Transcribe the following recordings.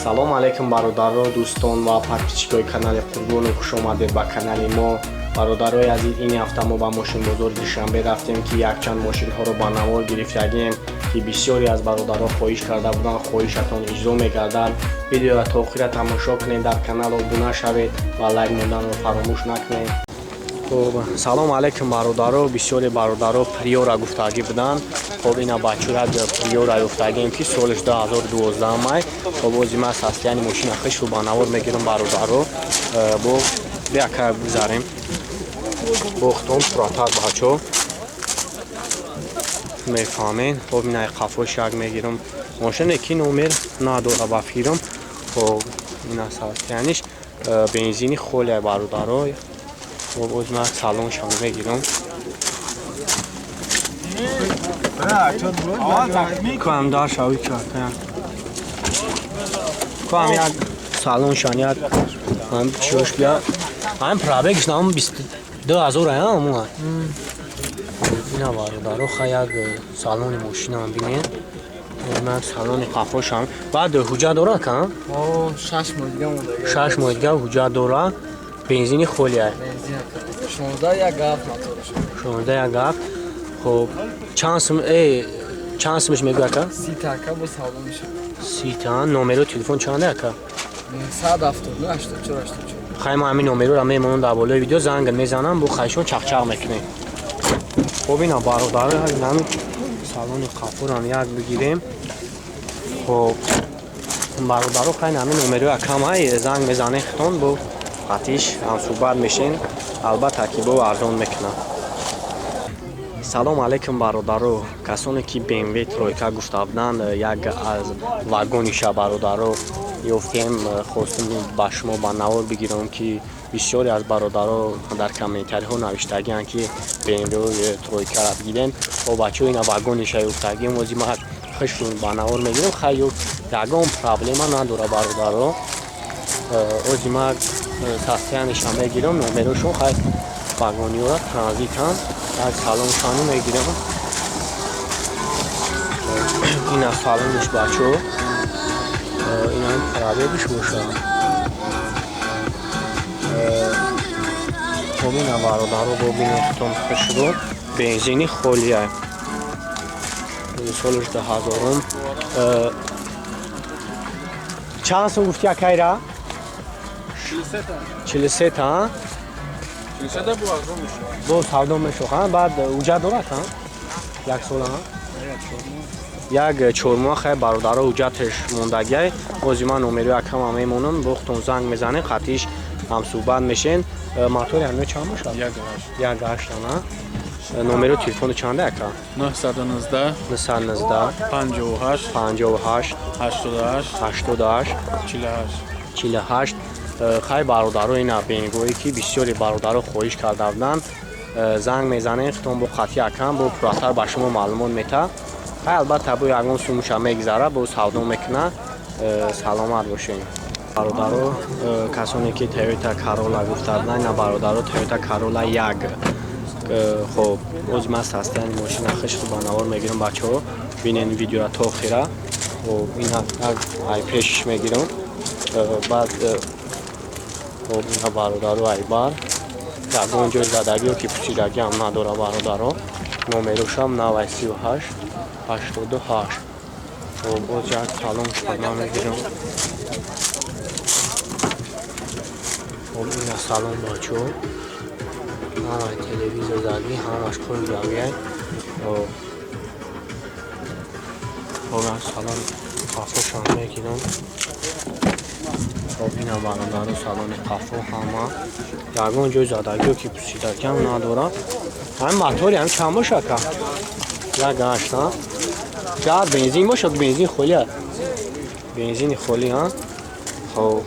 Салом алейкум, бародаро, дӯстон ва подписчикои канали Қурбону, хуш омадед ба канали мо. Бародарои азиз, ин ҳафта мо ба мошинбозори Душанбе рафтем, ки якчанд мошинҳоро ба навор гирифтагем, ки бисёре аз бародаро хоҳиш карда буданд. Хоҳишатон иҷро мегардад. Видеоро то охира тамошо кунед, дар канал обуна шавед ва лайк монданро фаромӯш накунед. Хуб, салом алейкум, бародаро. Бисёре бародаро Приора гуфтагӣ буданд. Хоб, ина бачурак Приора ёфтагем, ки солиш 2012 май. Хоб, ози ман состояни мошина хишру ба навор мегирам, бародаро. Бо бияка гузарем, бохтон пурратар, бачо, мефаҳмен. Хоб, ина қафош як мегирам. Мошине ки номер надора, ба фирм. Хоб, ина состояниш, бензини холия, бародаро. Хоб, оз ман салоншам мегирам. Кам дар шави чакая. Кам як салоншан як ҳам чиёш бия. Ҳам пробегш нам 22 000 ая аму. Ина, бародаро, ха, як салони мошинам бинед. Ман салони қафошам. Баъд ҳуҷҷат дора ка? 6 моҳ дига монда. 6 моҳ дига ҳуҷҷат дора. Бензини холия. Бензин 16 як гаф моторш. 16 як гаф. Хоб, чанд сум, чанд сумш мегӯя, ака? 30 ака, бо савдо мешавад. 30 та. Номеро телефон чанда, ака? 979 84 84. Хай, ман ҳамин номероро мемонам дар болои видео, занг мезанам, бо хайшон чақчақ мекунем. Хоб, ина, бародаро, ҳамин салони қафурам як бигирем. Хоб, бародаро, хай, ҳамин номерои акамай, занг мезанем, хитон бо қатиш ҳамсӯҳбат мешен, албатта ки бо арзон мекунам. Салом алейкум, бародаро. Касоне ки БМВ тройка гуфта буданд, як аз вагониша, бародаро, ёфтем. Хостем ба шумо ба навор бигирам, ки бисёре аз бародаро дар комментариҳо навиштагианд, ки БМВ тройкара бигирем. О, бачаҳо, ина вагониша ёфтагием. Ози ма хишру ба навор мегирам. Хай, ягон проблема надора, бародаро. Ози ма состояниша мегирам, номерошон. Хай, вагониёра транзитан, як салоншану мегирам. Ина салониш, бачо, ина пробегиш боша. Хоб, ина, бародаро, бобинед хитон хишро, бензини холия, солиш 2000-ум. Чанд сум гуфти, акайра? 43 та. Бо савдо мешавад. Баъд ҳуҷҷат дорад як сола, як 4 моҳ. Хай, бародаро, ҳуҷҷаташ мондагиай. Ози ман номерои акама мемонам, бохтон занг мезанем, қатиш ҳамсӯҳбат мешен. Мотори ҳамино чанд бошад? Як ҳаштана. Номерои телефону чанда, ака? 919. 919. 58. 58. 88. 88. 48. 48. Хай, бародаро, ина БМВое ки бисёре бародаро хоҳиш карда буданд, занг мезанем, хитон бо қатъи акам бо пурратар ба шумо маълумот мета. Хай, албатта, бо ягон сумуша мегзара, бо савдо мекуна. Саломат бошед, бародаро. Касоне ки Тойота Карола гуфта буданд, ина, бародаро, Тойота Карола як. Хоб, оз ман состояни мошина хишру ба навор мегирам, бачаҳо, бинен видеора то охира. Хоб, ина як ай пешиш мегирам. Баъд, хоб, ина, бародаро, айбар ягон ҷои задагиё ки пучидагӣ ҳам надора, бародаро. Номерошам навай 38 88. Хоб, боз як салон шуд мегирам. Хоб, ина салон, бачо, ҳамаи телевизор задӣ, ҳамаш кор задагиай. Хоб, як салон қафошам мегирам. Хоб, ина, бародаро, салони қафо ҳама ягон ҷои задагиё ки пусидагиам надорад. Ҳамин мотори ҳам чанд боша, ака? Як ҳашта. Гар бензин бошад, бензин холия, бензини холи. А, хоб,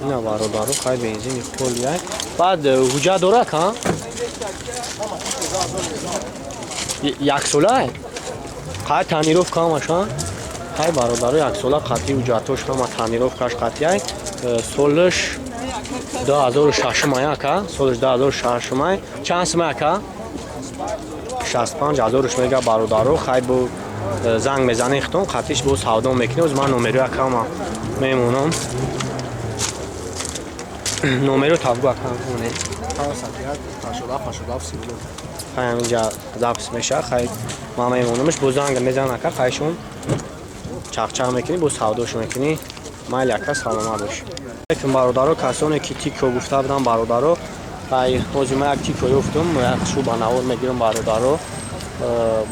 ина, бародаро, хай, бензини холия. Баъд ҳуҷҷат дорад ка яксола, қай тонировка ҳамаш. Хай, бародаро, яксола қатъи ҳуҷҷатош ҳама, тонировкаш қатъиай. Солиш 2006 ай, ака, солиш 2006 ай. Чанд сум, ака? 65 ҳазорш мега, бародаро. Хай, бо занг мезанем, хитон қатиш бо савдо мекунем. Оз ман номерои акама Мемонам. Номеро табгу акам моне. 501 87 87 32. Хай, ҳаминҷа запись меша. Хай, ман мемонамш, бо занг мезан ака, хайшон чақчақ мекунӣ, бо савдошо мекунӣ. Майли ака, саломат бош. Алейкум бародаро, касоне ки Тико гуфта будам бародаро. Хай, ҳозир ман як Тико ёфтум, як шу ба навор мегирам бародаро.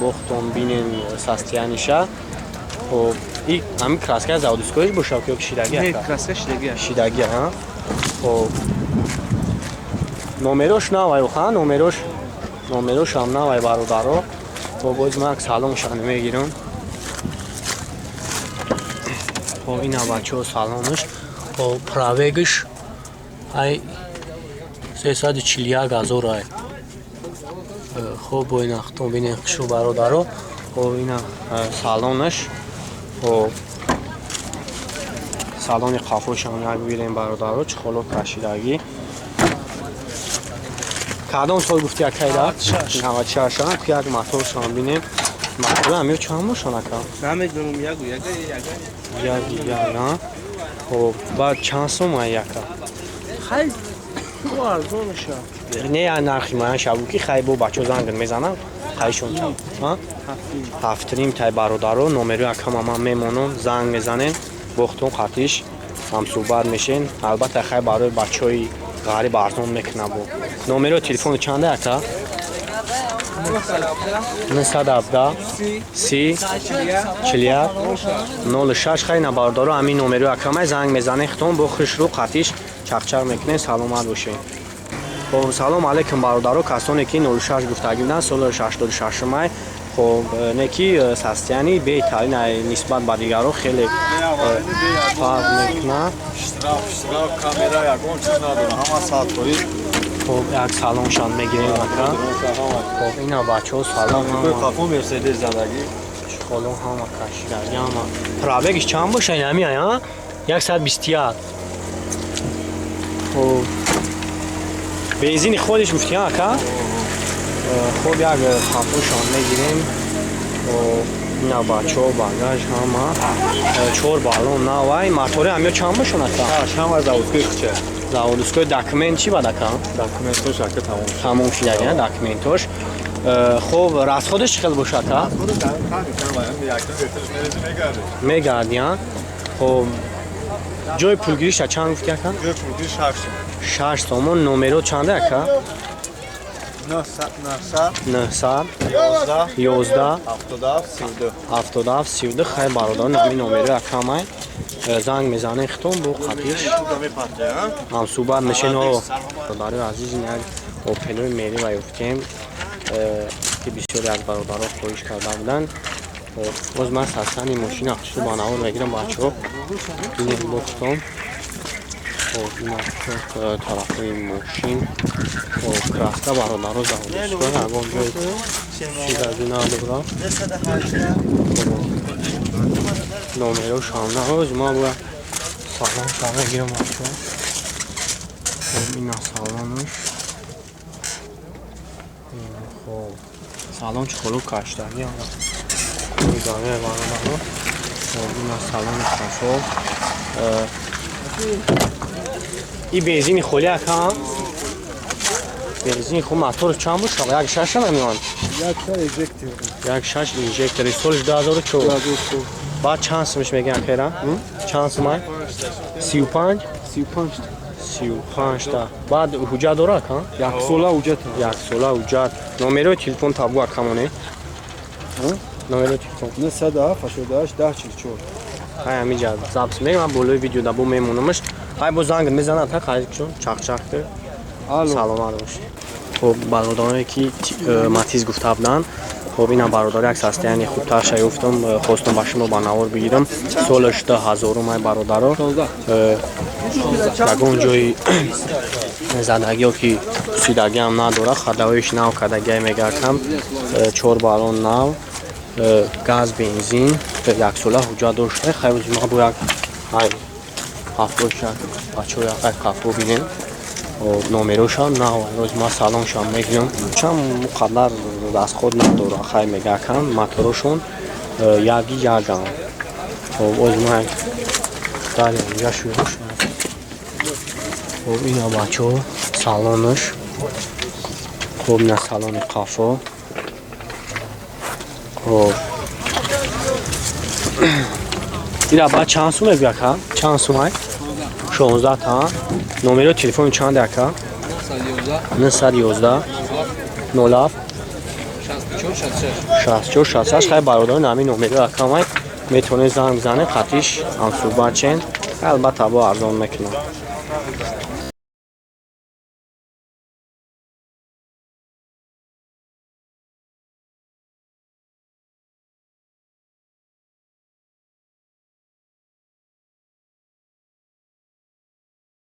Бохтон бинен состояние ша. Хоб, и ҳамин краска заводской ш боша ё шидаги ака? Краска шидаги. Шидаги, ҳа? Хоб. Номерош навай, ха, номерош. Номерош ҳам навай бародаро. Хоб, боз ман як салонша мегирам. Хоб, ина бачаҳо салонаш. Хоб, пробег ш ай 341 ҳазор ай. Хоб, бо ина хутон бинен хушу бародаро. Хоб, ина салонаш. Хоб, салони қафошам як бирем бародаро, чӣ холо кашидагӣ. Кадом сол гуфти акайда? 96. 96. Як моторшам бинем. Мотор ҳам ё чанд бошан ака? Намедонам, ягу яга яга. Як як, а? Хоб, баъд чанд сом ай яка? Хай, ку арзонаша. Не, я нархи маян шабу ки хай бо бачо занг мезанам. Хайшон чанд? А? Ҳафтним тай бародаро, номери акама ман мемонам, занг мезанем, бохтон қатиш ҳамсӯҳбат мешен. Албатта хай барои бачаҳои ғариб арзон мекунам бо. Номеро телефони чанда ака? 917 30 41 06. Хай на бародаро, ҳамин номеро акамай занг мезанем, хитон бо хушрӯ қатиш чақчақ мекунем. Саломат бошед. Хоб, салом алейкум бародаро, касоне ки 06 гуфтагӣ буданд, соли 86 май. Хоб, не ки состояние беҳтарин нисбат ба дигарон хеле фарқ мекунад. Штраф, камера, ягон чиз надорам. Ҳама 100%. Хоб, як салоншан мегирем ака. Хоб, ина бачаҳо салон ҳама. Қафо Мерседес задагӣ. Чиқолон ҳама кашидаги ҳама. Пробег иш чанд боша ин ҳами ай, а? 121. Хоб, бензини ходиш гуфти, ака? Хоб, як қафошон мегирем. Хоб, ина бачаҳо багаж ҳама. Чор баллон навай. Мотори ҳамё чанд бошон ака? Ҳама заводской хча. Заводской. Документ чӣ бад ака? Документош ака тамом. Тамом шидаги, документош. Хоб, расход аш чӣ хел боша ака? Мегарди, а? Хоб, ҷои пулгириша чанд гуфти ака? Ҷои пулгирӣ 6. 6 сомон. Номеро чанда ака? 900 900 11 11 77 32. 77 32. Хай бародарон, ҳамин номеро акамай занг мезанем, хитон бо қатиш ҳамсӯҳбат мешен. Бародарои азиз, ин як Опелои Мерива ёфтем, ки бисёре аз бародаро хоҳиш карда буданд. Боз ман состояние мошина хусу ба навор мегирам, бачаҳо бинем бохтон. Хоб, ина тарафҳои мошин. Хоб, краска бародаро заводской, ягон ҷои чизаги надора. Номерош ҳам наҳоз. Ма бояд салонша мегирам, бачаҳо. Хоб, ина салонаш. Хоб, салон чӣ холу каштагӣ ама бародаро. Хоб, ина салони қафо. И бензини холи ака, бензини хуб. Мотор чанд буд? Як шаша намеонд? Як шаш инжектори, солиш 2004. Баъд чанд сумш мегӯян акайра? Чанд сумай? 35? 35 та. Баъд ҳуҷҷат дора ака? Яксола ҳуҷҷат. Яксола ҳуҷҷат. Номерои телефон табу акамоне, номерои телефон. 907 88 10 44. Хай, ҳамиҷа запись мегӯям, болои видео дабо мемонамаш. Хай, бо занг мезанад, ха, хай чақчақ. Саломат бош. Хоб, бародароне ки Матиз гуфта буданд, хоб, инам бародар як состояние хубтарша ёфтам, хостам ба шумо ба навор бигирам. Солаш 2000 ай бародаро. Ягон ҷои задагиё ки пусидагиам надорад, хадавоиш нав кардагиай мегардам. Чор баллон нав, газ, бензин, яксола ҳуҷҷат дошта. Хай, ма бо як ай ҳафтошак бачаҳо як ай қафо бинем. Номерошам нав. Роз ма салоншам мегирам, чам муқаддар расход надора. Хай, мегакам, моторошон яги ягам. Хоб, оз ма Далее инҷа шуруъ шуд. Хоб, ина, бачаҳо, салонаш. Хоб, ина салони қафо. Хоб, ира ба чанд сум мегӯя, ака? Чанд сумай? 16 та. Номерои телефони чанд, ака? 911 07 64 66. Хай, бародарон, ҳамин номерои акамай, метавонед занг бизанед, қатиш ҳамсӯҳбат шен. Албатта, бо арзон мекунам.